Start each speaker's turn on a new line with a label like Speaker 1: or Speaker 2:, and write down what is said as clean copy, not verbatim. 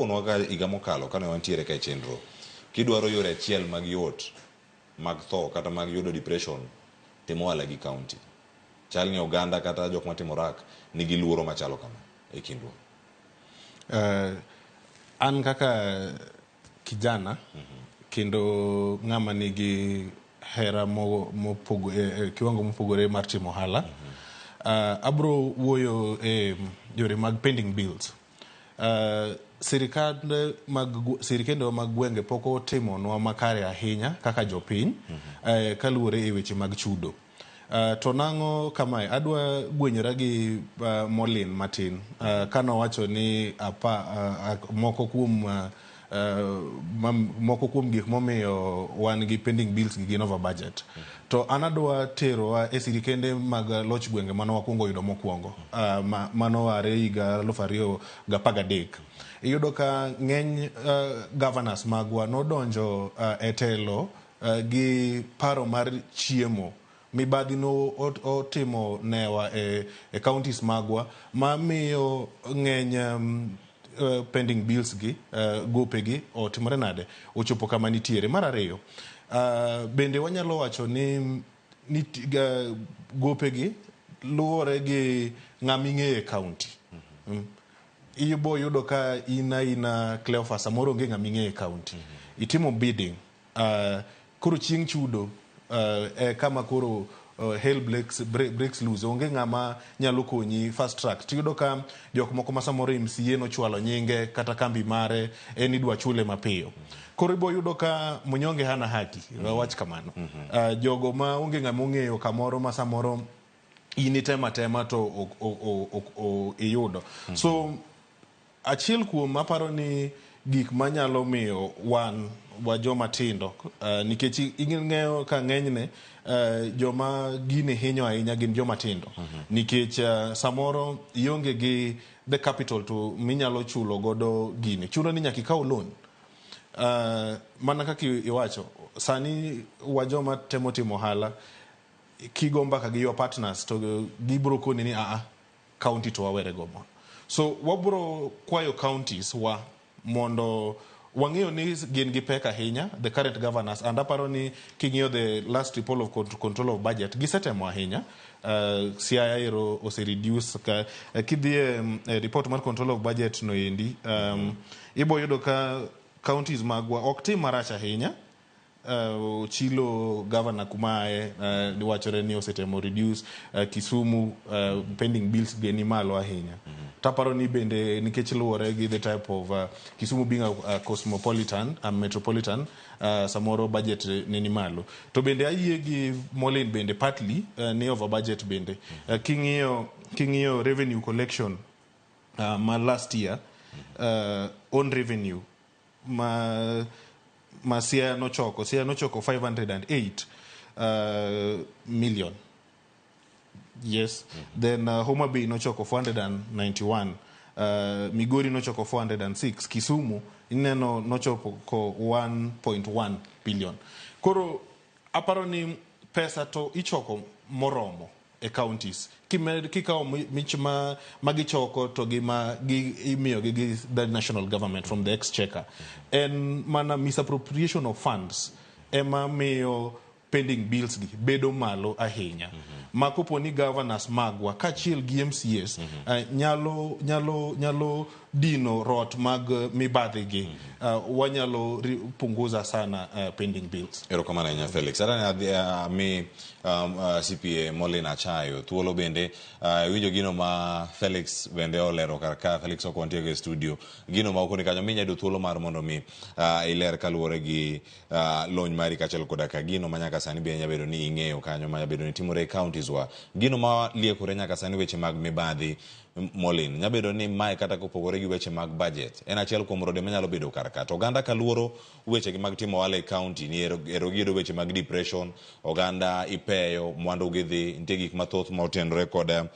Speaker 1: Konwa ka higa mokalo kane wantiere ka e chenro, kidwaro yore achiel mag yot mag tho kata mag yudo depression, tim ohala gi county. Chal ni oganda kata jok matimo rak nigi luoro machalo kama e kindwa.
Speaker 2: An kaka kijana kendo ng'ama nigi hera mopogo, e kiwango mopogore mar timo ohala, abro wuoyo e yore mag pending bills. Sirikande mag sirikendewa mag gwenge pok otimonwa makare ahinya kaka jopiny kaluwore e weche mag chudo. To nang'o kamae adwa gwenyora gi Molin matin kanowacho ni apa, moko kuom moko kuom gik momiyo wan gi pending bills gi gin over budget. To an adwa terowa e sirikende mag loch gwenge mane wakwongo yudo mokwongo mano are higa 2013. Iyudo ka ng'eny governors magwa nodonjo e telo gi paro mar chiemo. Mibadhi no otimo newa e counties magwa mamiyo ng'eny pending bills gi gope gi otimore nade ochopo kama nitiere. Mar ariyo, bende wanyalo wacho ni gope gi luwore gi ng'ama ing'eyo e county. Ibo yudo ka in aina Cleophas, samoro onge ng'ama ing'eyo e county. Itimo bidding. Koro chieng' chudo e kama koro hell breaks loose. Onge ng'ama nyalo konyi fast track. Tiyudo ka jok moko ma samoro MCA nochwalo nyinge kata kambi mare en idwa chule mapiyo. Koro ibo yudo ka mnyonge hana haki, wawach kamano. Jogo ma onge ng'ama ong'eyo kamoro ma samoro in itemo atema to ok iyudo. So achiel kuom aparo ni gik manyalo miyo wan wa joma tindo, nikech ing'eyo ka ng'enyne joma gini hinyo ahinya gin joma tindo, nikech samoro ionge gi the capital to minyalo chulo godo gini, chuno ni nyaka ikaw loan. Mana kaka iwacho sani, wa joma temo timo ohala, kigo mbaka gi your partners to gibro koni ni aa county to wawere go mondo. So wabro kwayo counties wa mondo wang'eyo ni gin gi pek ahinya, the current governors, and aparo ni king'iyo the last report of control of budget, gisetemo ahinya. Siaya ero ose reduce ka kidhi e report mar control of budget no endi, ibo yudo ka counties magwa ok tim marach ahinya. Chilo governor kumae wachore ni osetemo reduce. Kisumu pending bills ge ni malo ahinya. Taparo ni bende nikech luwore gi the type of Kisumu being a cosmopolitan, a metropolitan, samoro budget ne ni malo. To bende ayie gi Molin bende partly ni over budget bende. King'iyo revenue collection ma last year, own revenue ma Siaya nochoko 508 million, yes. Then Homa Bay nochoko 491, Migori nochoko 406, Kisumu ineno nochopo ko 1.1 billion. Koro aparo ni pesa to ichoko moromo e counties. Kikawo mich ma gichoko to gi ma gi imiyogi gi the national government from the exchequer, en mana misappropriation of funds ema miyo pending bills gi bedo malo ahinya. Ma kopo ni governors magwa kaachiel gi MCAs nyalo dino rot mag mibadhi gi, wanyalo punguza sana pending bills.
Speaker 1: Erokamano ahinya, Felix. Adani adhi mi CPA Molin Achayo thuolo bende iwinjo gino ma Felix bende olero kar ka. Felix ok wantie e studio. Gino ma okoni kanyo minya yudo thuolo mar mondo mi iler kaluwore gi lony mari kaachiel koda ka gino ma nyaka sani be nyalo bedo ni ing'eyo kanyo ma nyalo bedo ni timore e counties wa. Gino ma liekore nyaka sani, weche mag mibadhi, Molin, nyalo bedo ni mae kata kopogore gi weche mag budget en achiel kuom rode manyalo bedo kar ka. To oganda kaluoro wechegi mag timo ohala e county ni ero giyudo weche mag depression, oganda ipeyo, mwandu gidhi, nitie gik mathoth ma otenore kod